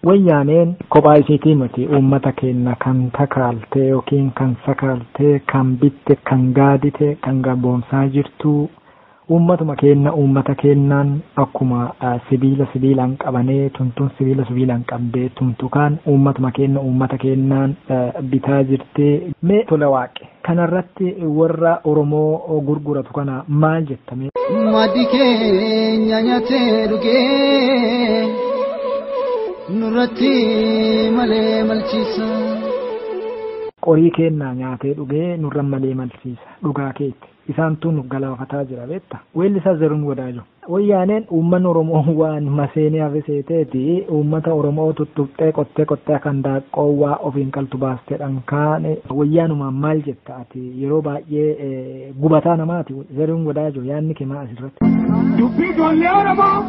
Wayyaaneen kophaa isiitii miti uummata keenya kan takaalte yookiin kan sakaalte, kan bitte, kan gaadite, kan garboomsaa jirtu. Uummatuma keenya uummata keenyaan akkuma sibiila sibiilaan qabanee tuntuun sibiila sibiilaan qabdee tuntukaan uummatuma keenya uummata keenyaan bitaa jirti. Mee tola waaqe kanarratti warra Oromoo gurguratu kana maal jettame? Maddi keenya nyaatee dhugee nurratti malee malchiisa. Qorii keenyaa nyaatee dhugee nurra malee malchiisa dhugaa keetti. Isaantu nu galaafataa jira beekta. Weellisaa Zeruun Wadaajo. Wayyaaneen uummanni Oromoo waan maseenii hafiseeteeti uummata Oromoo tuttuqxee qottee qottee kan daaqqoo waa ofiin qaltu baasteedhaan kaane wayyaanumaan maal jetta ati yeroo baay'ee gubataa namaati Zeruun Wadaajo yaadni kee maal asirratti? Dubbii ijoollee Oromoo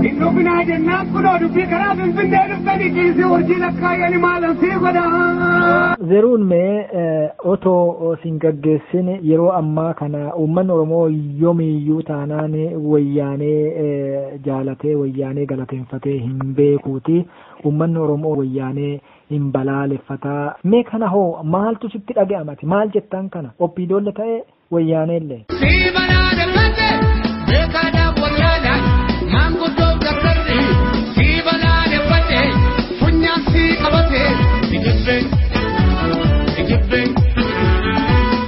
hin dhufinaa jennaan kunoo dubbii karaa Finfinnee dhuftanii kiisii urjii lakkaayanii maalan sii godhaa. Zeruun mee otoo sin gaggeessin yeroo ammaa kana uummanni Oromoo yoomiyyuu taanaan wayyaanee jaalatee wayyaanee galateeffatee hin beekuuti. Uummanni Oromoo wayyaanee hin balaaleffataa. Mee kana hoo maaltu sitti dhaga'amati? Maal jettaan kana? Oppiidoolle ta'ee wayyaaneellee. Sii balaaleffate beekaadhaaf wallaalaan maanguddoo gaggarri sii balaaleffate funyaan sii qabate ijibbeen ijibbeen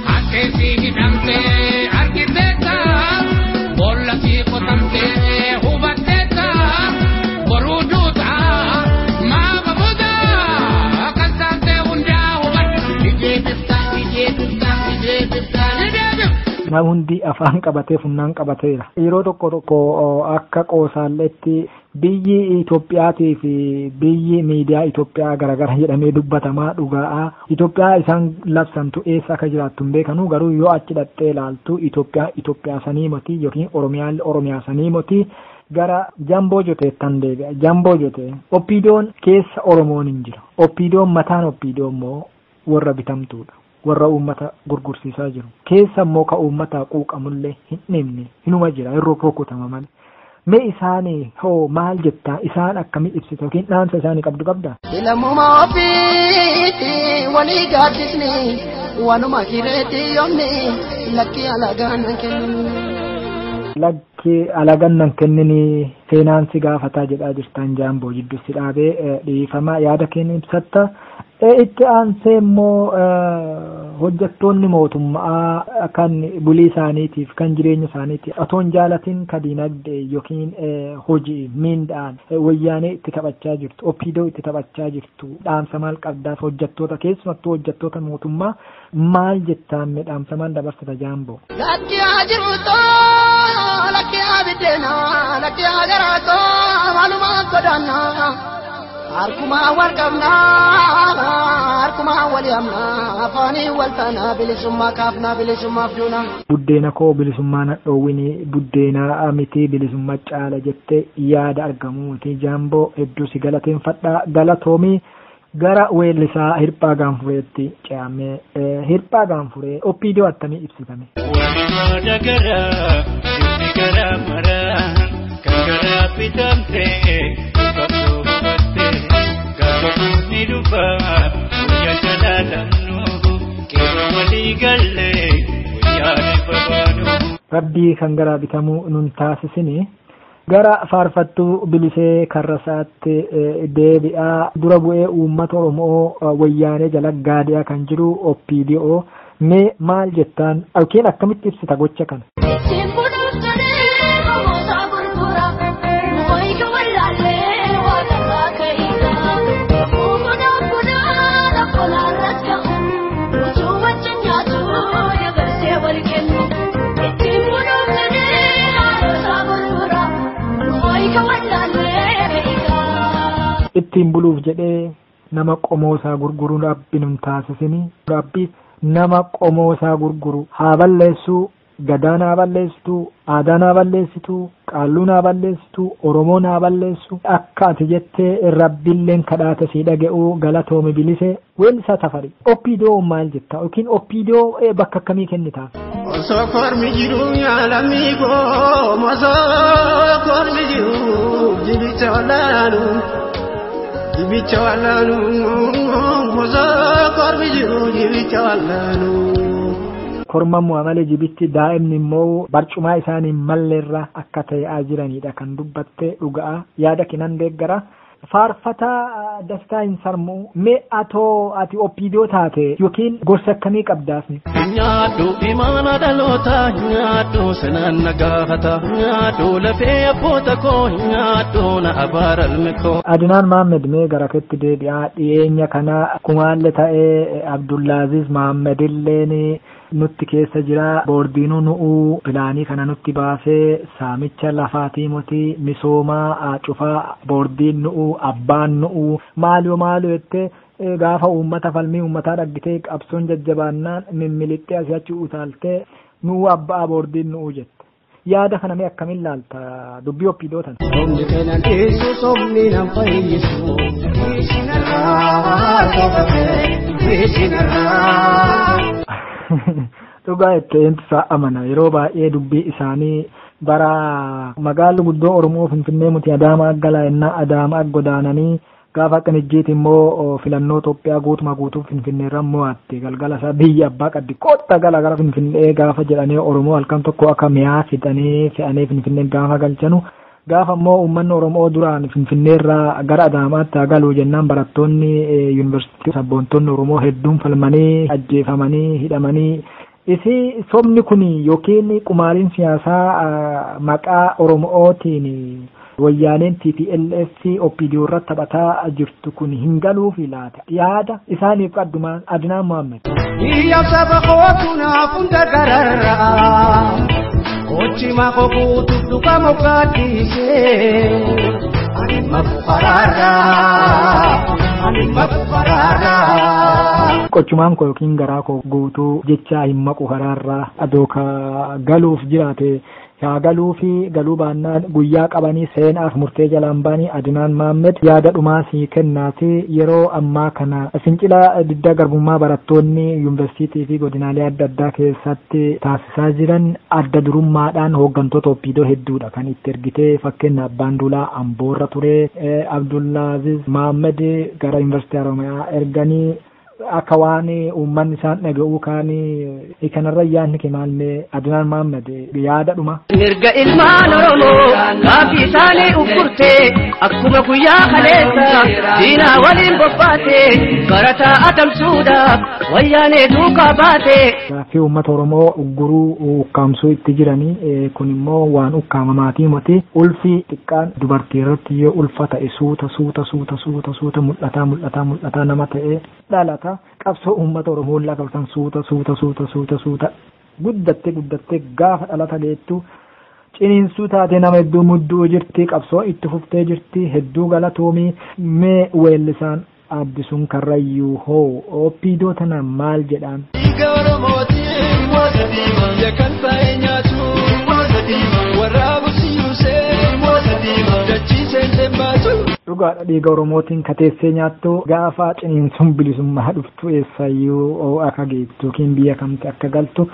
hattee sii hidhamtee argiteetta boolla sii qotamtee hubatteetta boruu duuta maama buuta kan saamtee hundaa hubatte ijeebifta ijeebifta ijeebifta ijeebifta. Nam hundi afaan qabatee funnaan qabateera. Yeroo tokko tokko akka qoosaalletti biyyi Itoophiyaatii fi biyyi miidiyaa Itoophiyaa garagara jedhamee dubbatamaa dhugaa'aa. Itoophiyaa isaan labsantu eessa akka jiraattu hin beekanu garuu yoo achi dhattee ilaaltu Itoophiyaa Itoophiyaa sanii moti yookiin Oromiyaan Oromiyaa sanii moti gara jamboo joteettan deebi'a. Jamboo jotee oppiidoon keessa Oromoon hin jira. Oppiidoon mataan oppiidoo immoo warra bitamtuudha. Warra uummata gurgursiisaa jiru. Keessa immoo ka uummata quuqamullee hin dhibne hinuma jira yeroo rukutama malee. Mee isaanii hoo maal jettaa isaan akkamii ibsita yookiin dhaamsa isaanii qabdu qabdaa? Filamuma ofiitti walii gaaddisni waanuma kireetti yoomni lakki alagaan kennu. Lakki alagaan nan kenninii seenaan si gaafataa jedhaa jirtan jaamboo jidduu si dhaabee dhiifama yaada keenya ibsatta. Itti aansee immoo hojjettoonni mootummaa kan bulii isaaniitiif kan jireenya isaaniitiif otoo hin jaalatin ka diinagdee yookiin hojii miindaan wayyaanee itti taphachaa jirtu oppiidoo itti taphachaa jirtu dhaamsa maal qabdaaf hojjettoota keessumattuu hojjettoota mootummaa maal jettaan dhaamsa maal dabarsita jaamboo. Lakki haa jiruutoo lakki haa biddeenaa lakki haa garaatoo maalumaan sodaannaa. Harkumaa wal qabnaa harkumaa wal yaamnaa afaanii wal taanaa bilisummaa kaafnaa bilisummaaf duunaa. Buddeena koo bilisummaa na dhoowwini buddeena miti bilisummaa caala jettee yaada argamuuti jaamboo hedduu si galateeffadhaa galatoomii gara weellisaa Hirphaa Gaanfureetti ce'amee Hirphaa Gaanfuree oppiidoo attamii ibsitame. Waanuma garaa inni garaa maraa kan garaa bitamtee qabdu hubattee gaafa kuunni dhufaa guyyaa jalaalamnu qeerroo walii gallee guyyaa ifa baanu. Rabbii kan garaa bitamuu nun taasisini. Gara faarfattuu Bilisee Karrasaatti deebi'aa dura bu'ee uummata Oromoo wayyaanee jala gaadi'aa kan jiru OPDO mee maal jettaan yookiin akkamitti ibsita gocha kana? Ittiin buduuftanii namoota gurgura mooyika wallaallee waaqarraa ka'iidha. Kukunaa kunaa lakkoolaarras ka'u utuu wajjin nyaatu dabarsee wal kennu. Ittiin buduuftanii haadhotaa gurgura mooyika wallaallee ka'iidha. Ittiin buluuf jedhee nama qomoosaa gurguru rabbi nun taasisini. Rabbi nama qomoosaa gurguru haa balleessuu, gadaa naa balleessitu, aadaa naa balleessitu, qaalluu naa balleessitu, Oromoo naa balleessu. Akka ati jettee rabbiilleen kadhaata sii dhaga'uu galatoomi Bilise. Weellisaa Tafarii OPDO maal jetta yookiin OPDO bakka akkamii kennitaaf? Osoo kormi jiru nyaalamii koo osoo kormi jiru jibicha olaanu Jibicha wallaanu osoo kormi jiru jibicha wallaanu. Korma malee jibitti daa'imni immoo barcumaa isaanii malleerra akka ta'aa jiranidha kan dubbatte dhugaa yaada kinan deeggara. Faarfataa Dastaa hin sarmuu mee atoo ati OPDO taate yookiin gorsa akkamii qabdaaf? Nyaadhu imaana dhaloota nyaadhu sanaan na gaafata nyaadhu lafee abboota koo nyaadhu na abaara ilmi koo. Adinaan Mahammed mee gara keetti deebi'aa dhiyeenya kana kumaalle ta'ee Abdullaaziz Mahammed illeen nutti keessa jira boordiinuu nu'uu pilaanii kana nutti baasee saamicha lafaatii moti misoomaa cufaa boordiin nu'uu abbaan nu'uu maaloo maaloo jettee gaafa uummata falmii uummataa dhaggitee qabsoon jajjabaannaan mimmilixxee asii achi utaaltee nu'uu abbaa boordiin nu'uu jette. Yaada kana mee akkamiin laalta dubbii OPDO tana? Somni kenan dhiisu somni nan fayyisu. Dhiisinarraa sobatee dhiisinarraa. Dhugaa itti isaa amana yeroo baay'ee dubbii isaanii bara magaalli guddoo Oromoo Finfinnee muti Adaamaa galaa ennaa Adaamaa godaananii gaafa Qinijjiiti immoo filannoo Itoophiyaa guutuma guutuu Finfinneerra mo'atte galgala isaa biyya abbaa qabdi qotta gala gara Finfinnee gaafa jedhanii Oromoo halkan tokko akka mi'aa fixanii fe'anii Finfinnee gaafa galchanu gaafa immoo uummanni Oromoo duraan Finfinneerraa gara Adaamaatti haa galuu jennaan barattoonni yuunivarsiitii sabboontonni Oromoo hedduun falmanii ajjeefamanii hidhamanii isi sobni kun yookiin qumaariin siyaasaa maqaa Oromootiin wayyaaneen TPLF OPDO irratti taphataa jirtu kun hin galuufi laata yaada isaaniif qaddumaan Adinaan Mohaammed. Iyya saba kootu naaf hunda gararraa Kochi mako guutuuf dhuga moggaattiisee ani maku karaarraa ani maku karaarraa. Qochumaan koo yookiin garaa koo guutuu jechaa hin maqu karaarraa adoo ka galuuf jiraate haa galuu fi galuu baannaan guyyaa qabanii seenaaf murtee jalaan baanii Adinaan Mahammed yaada dhumaa sii kennaati yeroo ammaa kana fincila diddaa garbummaa barattoonni yuunivarsiitii fi godinaalee adda addaa keessatti taasisaa jiran adda durummaadhaan hooggantoota OPDO hedduudha kan itti ergitee fakkeenya Abbaan Duulaa Amboorra ture Abdullaaziz Mahammed gara yuunivarsiitii Oromiyaa erganii akka waan uummanni isaan dhaga'uu kaan kanarra yaadni kee maal mee Adinaan Mahammed yaada dhuma. Mirga ilmaan Oromoo gaaffii isaanii uffurtee akkuma guyyaa kaleessa diinaa waliin bobbaate barataa adamsuudhaaf wayyaanee duukaa baate. Gaaffii uummata Oromoo ugguruu ukkaamsuu itti jiranii kun immoo waan ukkaamamaatii miti ulfi xiqqaan dubartii irratti yoo ulfa ta'e suuta suuta suuta suuta suuta mul'ataa mul'ataa mul'ataa nama ta'e dhalata. Qabsoo uummata Oromoo lakkoofsan suuta suuta suuta suuta suuta guddattee guddattee gaafa dhalata geettu ciniinsuu taatee nama hedduu mudduu jirti qabsoo itti fuftee jirti hedduu galatoomii mee weellisaan Addisuun Karrayyuu hoo OPDO tana maal jedhaan. Dhiiga Oromootiin moota diimaa yakkan taa'ee nyaatu moota diimaa waraabusi yuusee moota diimaa dachiisee deembaatu. Dhugaadha dhiiga Oromootiin kateessee nyaattu gaafa ciniinsuun bilisummaa dhuftu eessayyuu akka geettu yookiin biyya kamti akka galtu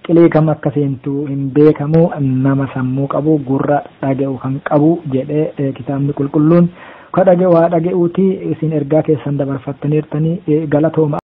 qilee kam akka seentu hin beekamu nama sammuu qabu gurra dhaga'u kan qabu jedhee kitaabni qulqulluun ka dhaga'u waa dhaga'uuti isin ergaa keessan dabarfattaniirtanii galatooma.